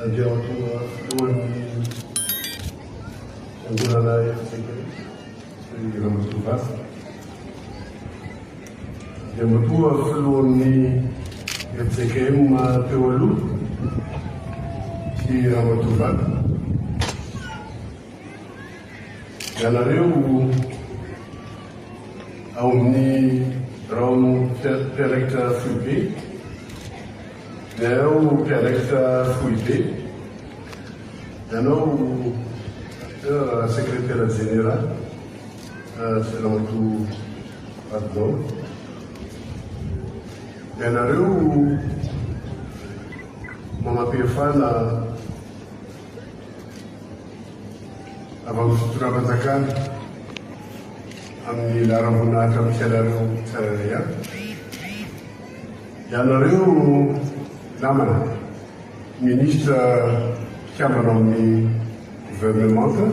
Andriamatoa Filohan'ny Fiangonana FJKM sy Ramatoa vadiny. Andriamatoa Filohan'ny FJKM teo aloha sy Ramatoa vadiny. Ianareo ao amin'ny biraon'ny mpiandraikitra foibe, ianareo mpiandraikitra foibe, ianao sekretera jeneraly sy ramatoa vadinao, ianareo manam-pahefana. Avy amin'ny fitondram-panjakana, amin'ny laharam-boninahitra misy anareo tsirairay avy. Ianareo namana minisitra mpikambana ao amin'ny governemanta,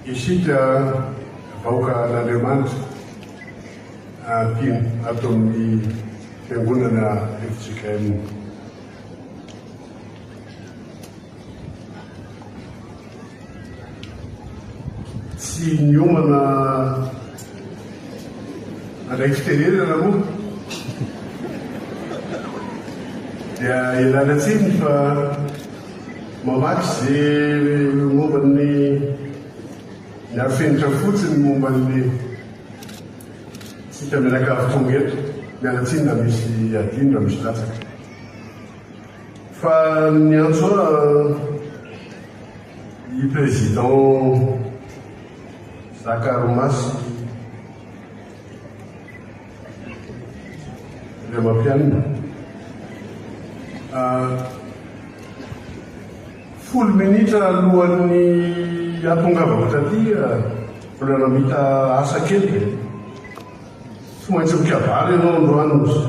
isika vahoakan'Andriamanitra mpino ato amin'ny fiangonana fjkm. Tsy niomana handray fitenenana moa dia ialana tsiny fa mamaky ze momba ny ny arofenitra fotsiny momba ny tsika mianakavy tonga eto. Miala tsiny raha misy adino raha misy latsaka. Fa niantso ahy i président Zakaromasy Andriamampianina. Folo minitra alohan'ny hahatongavako taty, mbola namita asa kely dia Tsy maintsy mikabary ianao androany ozy.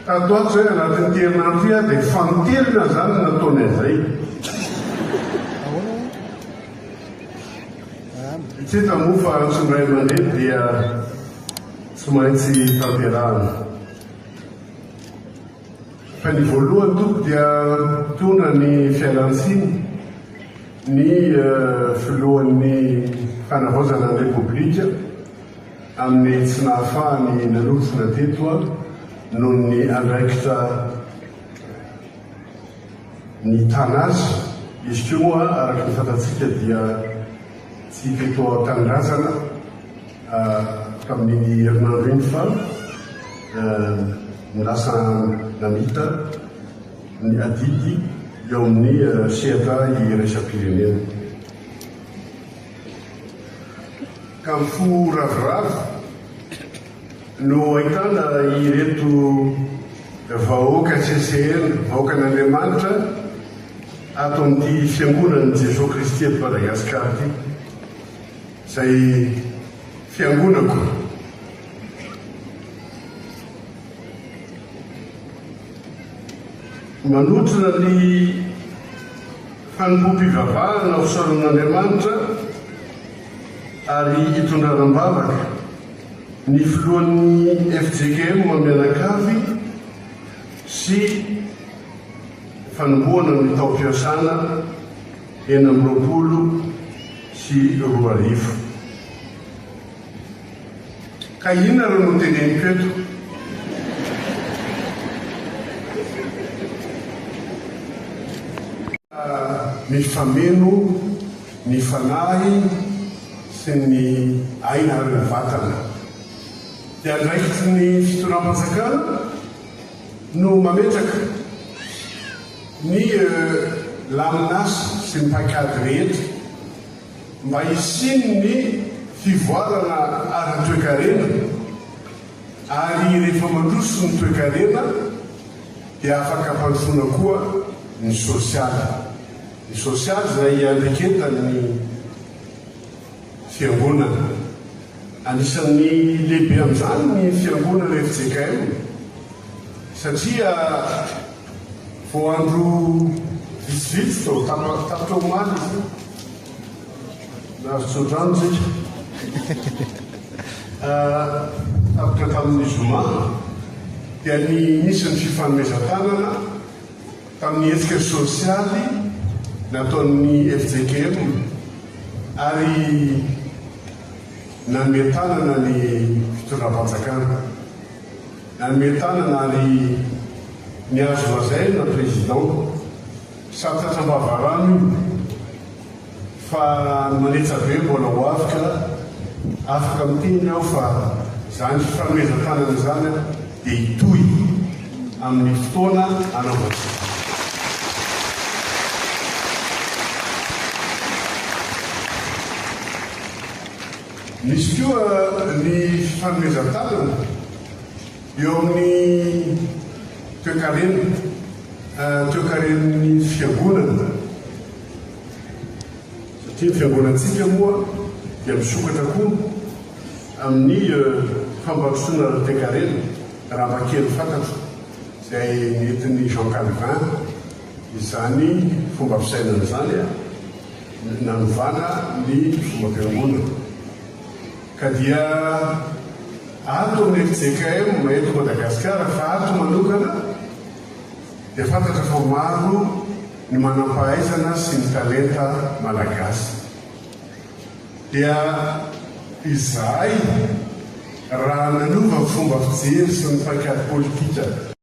Tato ato zay anatin'ity herinandro ity aho dia fanintelona zany no nataony an'izay. Tsy hita moa fa antson'ny ray aman-dreny dia tsy maintsy tanterahana. Fa ny voalohany tompoko dia mitondra ny fialan-tsiny ny filohan'ny fanavaozana ny Repoblika amin'ny tsy nahafahany nanotrona teto noho ny andraikitra nitana azy. Izy koa moa araka ny fantatsika dia tsy teto an-tanindrazana tamin'iny herinandro iny fa lasa namita ny adidy eo amin'ny sehatra iraisam-pirenena. Ka ny fo ravoravo no ahitana ireto vahoaka CCN, vahoakan'Andriamanitra, ato amin'ity Fiangonan'i Jesoa Kristy eto Madagasikara ity, izay fiangonako. Manotrona ny fanompoam-pivavahana ho fisaoran'Andriamanitra ary hitondrana am-bavaka ny filohan'ny fjkm mianakavy sy fanombohana ny taom-piasana 2026. Ka inona re no teneniko eto? Mifameno ny fanahy sy ny aina ary ny vatana. Dia andraikitry ny fitondram-panjakana no mametraka ny lamin'asa sy ny paikady rehetra mba hisian'ny fivoarana ara-toekarena ary rehefa mandroso ny toekarena dia afaka ampandrosoana koa ny sosialy. Ny sosialy izay iandraiketan'ny fiangonana. Anisan'ny lehibe amin'izany ny fiangonana fjkm satria vao andro vitsivitsy vao tapitra omaly izy io. Nahazo tsodrano tsika. Tapitra tamin'ny zoma dia ny nisy ny fifanomezan-tanana tamin'ny hetsika sosialy nataon'ny fjkm ary nanome tanana ny fitondram-panjakana. Nanome tanana ary ny azo lazaina président santatra am-bavarano io. Fa ny manetsa be mbola ho avy ka afaka miteny aho fa izany fifanomezan-tanana izany dia hitohy amin'ny fotoana anaovantsika. Misy koa ny fifanomezan-tanana eo amin'ny toekarena, toekaren'ny fiangonana. Satria ny fiangonantsika moa dia misokatra koa amin'ny fampandrosoana ara-toekarena, raha mba kely fantatro izay nentin'i Jean Calvin izany fomba fisainana izany nanovana ny fomba-piangonana. Ka dia ato amin'ny fjkm eto Madagasikara fa ato manokana dia fantatra fa maro ny manampahaizana sy ny talenta malagasy. Dia izahay raha nanova ny fomba fijery sy ny paikady politika.